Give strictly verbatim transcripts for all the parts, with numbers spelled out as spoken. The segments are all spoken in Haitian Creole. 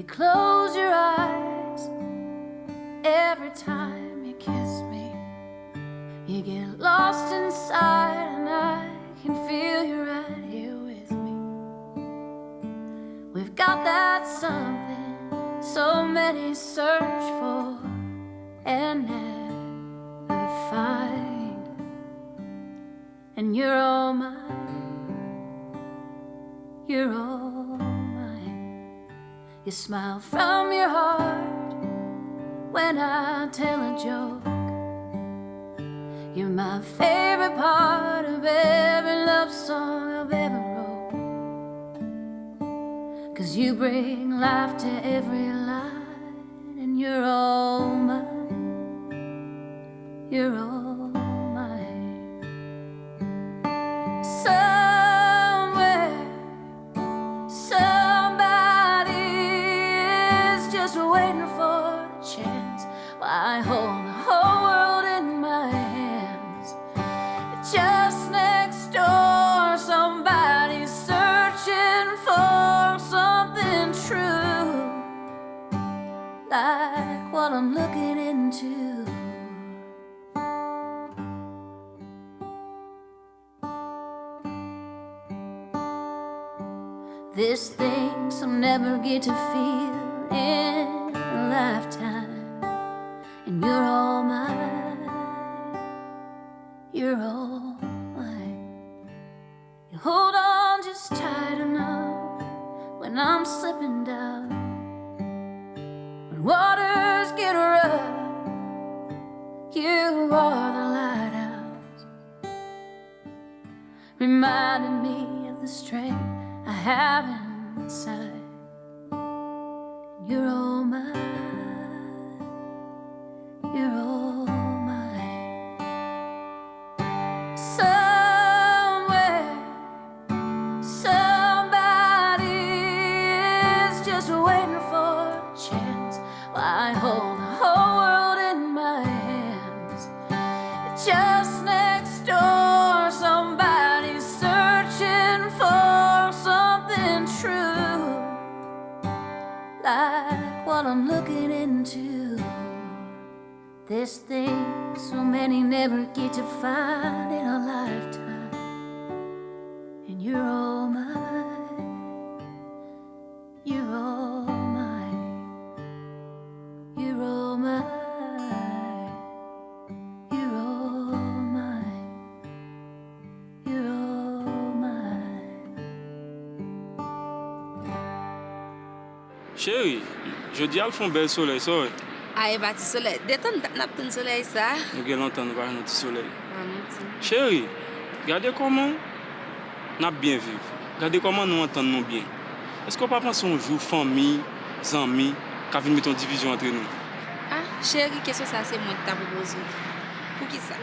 Close your eyes every time you kiss me. You get lost inside, and I can feel you right here with me. We've got that something so many search for and never find. And you're all mine. You're all mine. You smile from your heart when I tell a joke. You're my favorite part of every love song I've ever wrote. 'Cause you bring life to every line, and you're all mine. You're all mine. Somewhere, somebody is just waiting for the chance. Why I hold the whole world in my hands? Just next door, somebody's searching for something true, like what I'm looking into. There's things I'll never get to feel in a lifetime. And you're all mine. You're all mine. You hold on just tight enough when I'm slipping down. When waters get rough, you are the lighthouse, reminding me of the strength I have inside. You're all mine. You're all mine. Somewhere, somebody is just waiting for a chance. Why I hold the whole world in my hands? Just next door, somebody's searching for something true, like what I'm looking into. There's things so many never get to find in a lifetime. And you're all mine. You're all mine. You're all mine. You're all mine. You're all mine. Cheri, jodi a l fè yon bèl solèy, sa w wè? A, e pa ti solèy. De tan dat n ap tann solèy sa. Nou gen lontan nou pa jwenn yon ti solèy. Pa manti. Cheri, gade kòman n ap byen viv. Gade kòman nou antann nou byen. Èske w pa panse yon jou fanmi, zanmi, ka vin mete yon divizyon antre nou? A, cheri, kesyon sa se mwen ki ta pwopoze w li. Poukisa?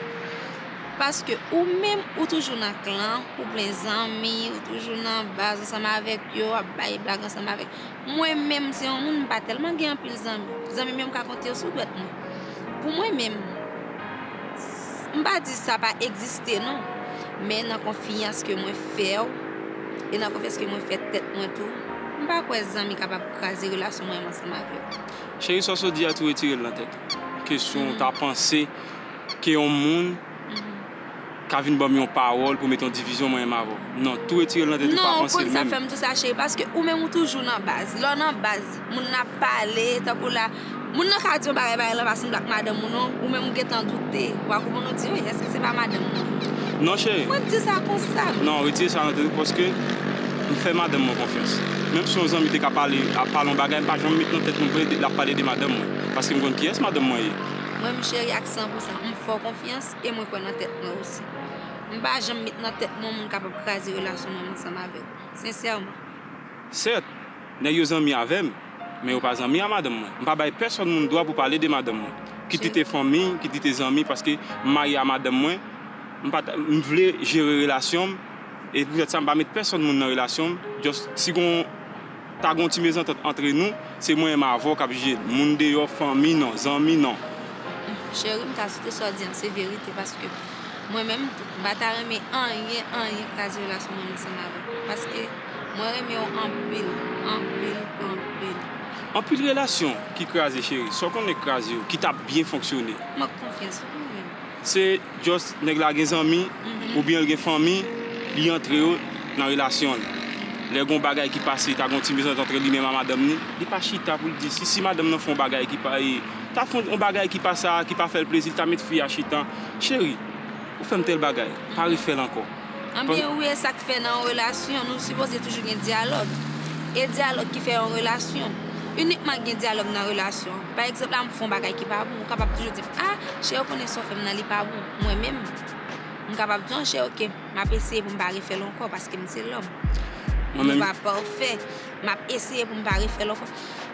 Paske ou menm, ou toujou nan klan, ou plen zanmi, ou toujou nan baz ansanm avèk yo, ap bay blag ansanm avèk. Mwen menm, se yon moun, m pa tèlman gen anpil zanmi. Zanmi m yo, m ka konte yo sou dwèt mwen. Pou mwen menm, s-, m pa di sa pa egziste, non. Men nan konfyans ke mwen fè w, e nan konfyans ke mwen fè tèt mwen tou, m pa kwè zanmi kapab kraze relasyon mwen menm ansanm avè w. Cheri, sa w sot di a, tou retire l nan tèt ou. Kesyon w ta panse ke yon moun ka vin ban m yon pawòl pou mete yon divizyon mwen menm avè w. Non, tou retire l nan tèt ou, pa panse l menm. Non, ou konn sa fè m di w sa, cheri, paske ou menm ou toujou nan baz. Lè w nan baz, moun nan ap pale, tankou la, moun nan ka di yon bagay, bagay lan pa sanble ak madanm ou non, ou menm ou gentan doute. Ou pa konprann, ou di, "Wi, èske se pa madanm mwen?" Non, cheri. Mwen di sa konsa. Non, retire sa nan tèt ou, paske m fè madanm mwen konfyans. Menm si yon zanmi te ka pale, ap pale yon bagay, m pa janm met nan tèt mwen pou l ap pale de madanm mwen. Paske m konn kiyès madanm mwen ye. Mwen menm, cheri, ak san pou san, m fè w konfyans e mwen kwè nan tèt mwen osi. M pa janm met nan tèt mwen moun kapab kraze relasyon mwen ansanm avè w. Sensèman. Sèt, nèg yo zanmi avè m, men yo pa zanmi a madanm mwen. M pa bay pèsonn moun dwa pou pale de madanm mwen. Kit li te fanmi, kit li te zanmi, paske m marye a madanm mwen, m pa t, m vle jere relasyon m, e poutèt sa m pa met pèsonn moun nan relasyon m. Just, si gon, ta gon ti mezantant antre nou, se mwen menm avè w k ap jije l. Moun deyò, fanmi non, zanmi non. Cheri, m ka swete sa w di an se verite, paske mwen menm tou, m pa ta renmen anyen, anyen kraze relasyon mwen menm ansanm avè w. Paske mwen renmen w anpil, anpil, anpil. Anpil relasyon ki kraze, cheri, sa w konnen k kraze yo, ki t ap byen fonksyone. Mank konfyans wi, mwen menm. Se just nèg la gen zanmi, Mhm. oubyen l gen fanmi, li antre yo nan relasyon l. Lè gon bagay ki pase, ta gon ti mezantant antre li menm a madanm ni, li pa chita pou l di si, si madanm nan fè yon bagay ki pa, e, ta fè yon bagay ki pa sa, ki pa fè l plezi, l ta met fi a chita, cheri, ou fè m tèl bagay, pa refè l ankò. Anbyen wi, e sa k fè nan yon relasyon, nou sipoze toujou gen dyalòg. E dyalòg ki fè yon relasyon. Inikman gen dyalòg nan relasyon. Pa egzanp, la m fè yon bagay ki pa bon, ou kapab toujou di m, a, cheri, ou konnen sa w fè m nan, li pa bon. Mwen menm, m kapab di, an, cheri, oke, m ap eseye pou m pa refè l ankò, paske m se lòm. Mwen Nou menm, pa pafè. M ap eseye pou m pa refè l ankò.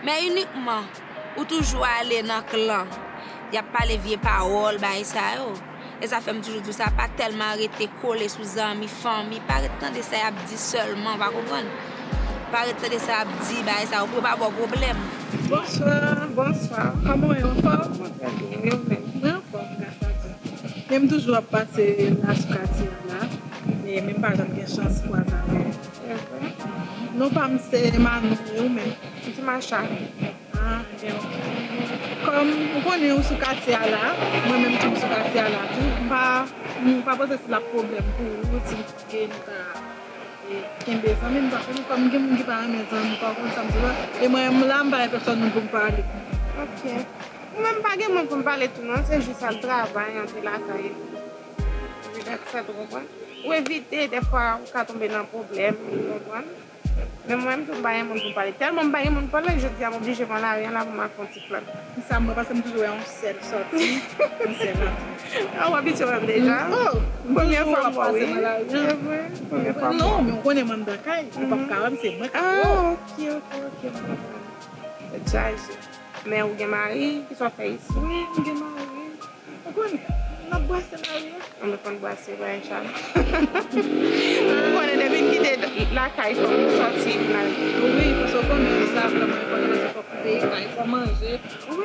Men inikman, ou toujou ale nan klan, y ap pale vye pawòl, bagay sa yo. E sa fè m toujou di w sa, pa tèlman rete kole sou zanmi, fanmi, pa ret tande sa y ap di sèlman, w pa konprann? Pa ret tande sa y ap di, bagay sa yo, pou yo pa ba w pwoblèm. Bonswa, bonswa. Kòman w ye, anfòm? Mwen trè byen, e ou menm? Mwen anfòm, gras a Dye. Men m toujou ap pase la sou katye a la, men, men m pa janm gen chans kwaze avè w. Non pa m se Manou, e ou menm? M se Macha. Ah, ebyen, ok. Kòm ou konnen ou sou katye a la, mwen menm tou m sou katye a la tou, m pa, m pa panse se l ap pwoblèm pou ou, si m gen nou ka, e, kenbe zanmi m, paske nou kòm gen moun ki pa renmen zanmi, pa konn sa m di la, e mwen menm la, m pa gen pèsòn moun pou m pale. Ok. Mwen menm m pa gen moun pou m pale tou non, se jis al travay, antre lakay. Petèt sa, ou konprann? Ou evite, dèfwa, ou ka tonbe nan pwoblèm, ou konprann? Men mwen menm tou, m pa gen moun pou m pale. Tèlman m pa gen moun pou pale, jodi a, m oblije pran lari an la pou m al fè yon ti flàn. Sa m wè, paske m toujou wè yon sèl sòti, yon sèl rantre. Ah, ou abitye wè m deja? Oh, premye fwa m wè w, wi. Se vre? Premye fwa m wè w. Non, men ou konnen m anndan kay, ou p ap ka wè m, se mwen k ap wè w. Ah, ok, ok, ok, m konprann. Tèt chaje. Men ou gen mari, kisa w fè isi? Wi, m gen mari. Ou konnen, n ap brase lari a. Ann nou konn brase, bay chan. Ou konnen depi n kite lakay, fòk nou sòti pou n al. Wi, paske ou konnen sa vrèman enpòtan, paske fòk ou peye kay, fò manje,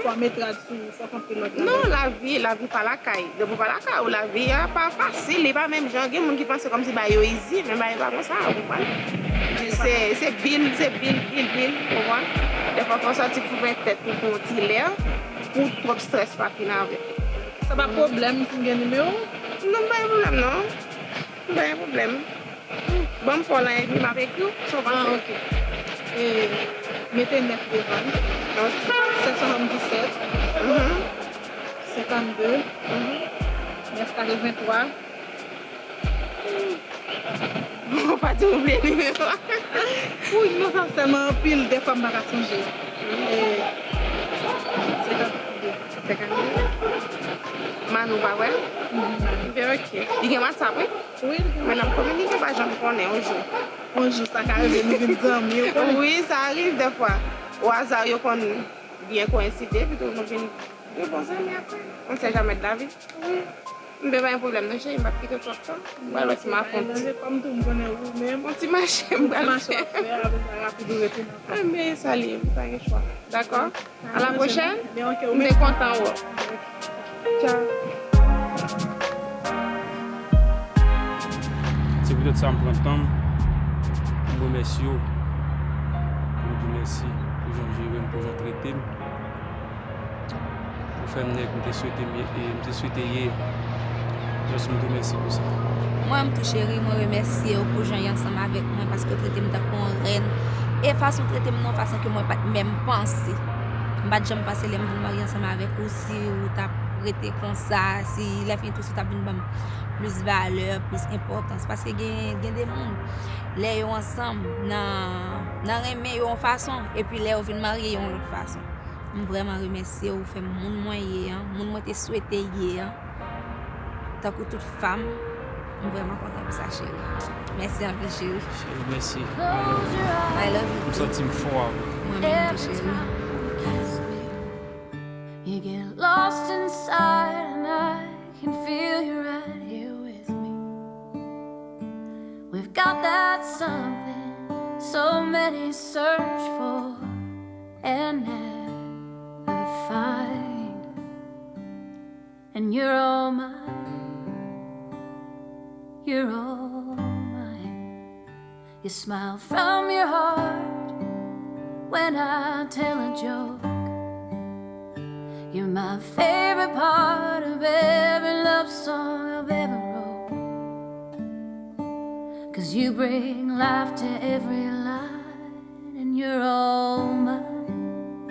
fò met rad sou ou, fòk anpil lòt bagay. Non, lavi, lavi pa lakay. Depi w pa lakay ou, lavi a pa fasil, li pa menm jan. Gen moun ki panse kòmsi bagay yo easy, men bagay pa konsa, ou konprann? Se, se bil, se bil, bil, bil, ou konprann? Dèfwa fò w sòti pou pran tèt ou pou yon ti lè, pou twòp strès pa fin avè w. Sa pa pwoblèm si m gen nimewo w? Non, m pa gen pwoblèm non. M pa gen pwoblèm. Ban m pa w la epi m ap ekri w, sa w panse? Ah, ok. E, mete nèf devan l. Ok. Sèt swasanndisèt, senkannde, nèf katrevenntwa. Ou pa di w bliye nimewo a. Wi, non, sa sèlman anpil, dèfwa m pa ka sonje. E, senkannde. Senkannde. Manou pa vre? Mhm, Manou. Ebyen, ok. Li gen WhatsApp, wi? Wi, li gen WhatsApp. Men n ap kominike, pa janm konnen, yon jou. Yon jou, sa ka rive, nou vin zanmi, ou konnen. Wi, sa rive dèfwa. O aza, yo konn byen koyenside, epi tou nou vin de bon zanmi apre. On sait jamais de la vie. Wi. M pa gen pwoblèm non, cheri, m p ap kite w twòp tan. M pral wè si m ap fè yon ti. Manje pa m tou, m konnen ou menm. Yon ti mache m pral fè. Ti mache w ap fè, apre sa, rapid ou retounen ankò. Anben, sa li ye, m pa gen chwa. Dakò? À la prochaine. M te kontan wè w. Tchao. Se poutèt sa m pran tan m pou m remèsye w, pou m di w mèsi pou jan w jere m, pou jan w trete m, pou w fè m nèg m te swete m ye, e m te swete ye a. Just m di w mèsi pou sa. Mwen menm tou cheri, mwen remèsye w pou jan w ye ansanm avèk mwen, paske w trete m tankou yon rèn. E fason w trete m nan yon fason ke mwen pa t menm panse. M pa t janm panse lè m vin marye ansanm avèk ou, si ou t ap rete konsa, si lè fini tou, si w t ap vin ban m plis valè, plis enpòtans. Paske gen, gen de moun, lè yo ansanm, nan, nan renmen yo yon fason, epi lè yo vin marye, yo yon lòt fason. M vrèman remèsye w, ou fè m moun mwen ye an, moun mwen te swete ye an. Tankou tout fanm, m vrèman kontan pou sa, cheri. Mèsi anpil, cheri. Cheri, mèsi. I love you. I love you. M santi m fò avè w. Mwen menm tou, cheri. You get lost inside, and I can feel you right here with me. We've got that something so many search for and never find. And you're all mine. You're all mine. You smile from your heart. when I tell a joke. You're my favorite part of every love song I've ever wrote. Cause you bring life to every line, and you're all mine.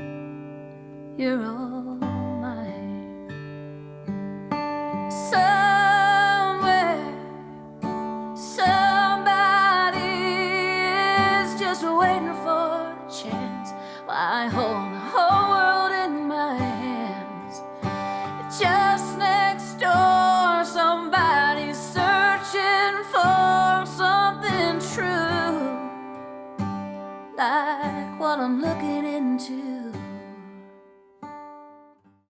You're all mine. Somewhere, somebody is just waiting for a chance. While I hold the whole world in my hands. Just next door, somebody's searching for something true. Like what I'm looking into.